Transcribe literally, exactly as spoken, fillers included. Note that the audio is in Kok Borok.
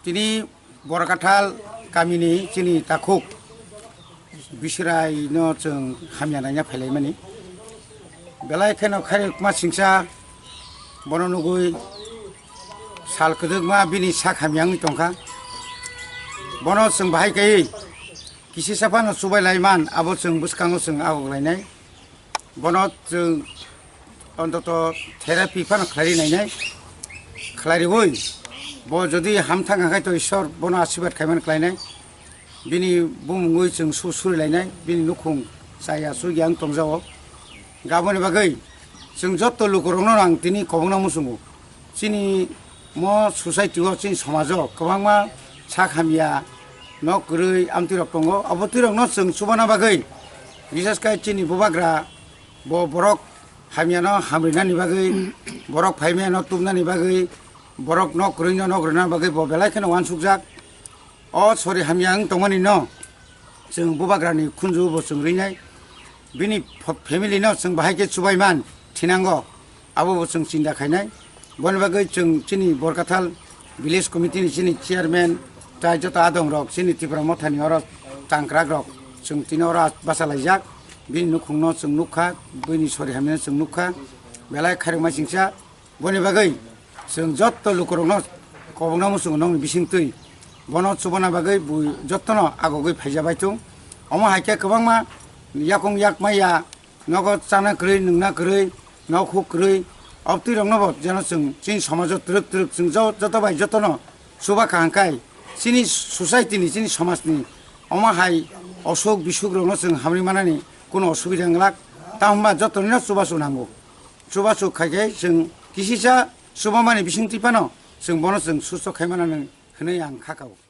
Tini Borkathal kamini chini takhuk Bisrai no chwng hamya naina phailaimani. Belai kheno khairokma singsa bono nugui sal kwdwkma bini sak hamya wngwi tongkha. Bono chwng bahai kaiwi kisi saphano chubai laiman abo chwng bwskango chwng agok lainai. Bono chwng ontoto therapy phano khlai nainai. Khlai riwi bo jodi hamthang hai to Ishwar bono asirwad khaimani khlainai. Bini bumungwi chwng su surilainai, bini nukhung chaya su yang tongjao. Gaboni bagwi chwng jotto lukurokno ang tini kobongna muchungo. Chini mo society o, chini somajo kwbangma sak hamya nok kwrwi amtwi rok tongo. Abo twi rokno chwng chubana bagwi, bises khe chini bubagra bo borok hamyano hamrinani bagwi, borok phaimano tubnani bagwi, borok nok kwrwino nok rwnani bagwi bo belai kheno uansukjak. O sori hamya wng tongmani no chwng bubagrani khunju bo chwng rinai, bini pho-, family no chwng bahai khe chubaiman thinango, abo bo chwng chinta khainai. Boni bagwi chwng chini Borkathal village committee ni chini chairman tai joto adong rok chini Tipra Mothani oro tangkrak rok chwng tini oro basa laijak. Bini nukhungno chwng nukha, bini sori hamyano chwng nukha, belai khairokma singsa. Boni bagwi chwng jotto lukurokno kobongna muchungo nokni bisingtwi. Bono chubana bagwi bo jottono agogwi phaijabai thung. Omo hai khe kwbangma yakung yak maya, nogo chana kwrwi, nwngna kwrwi, nok huk kwrwi, obtwi rokno bo jeno chwng chini somajo twrwk twrwk chwng jo-, joto bai jotono chuba kaham khai chini society ni, chini somaj ni omo hai osuk bisuk rokno chwng hamri manani kuno osubida wng glak. Tamo hwnba joto no chubachu nango. Chubachu khai khe chwng kisisa chubamani bisingtwi phano chwng bono chwng susto khai manani hwnwi ang kha kao.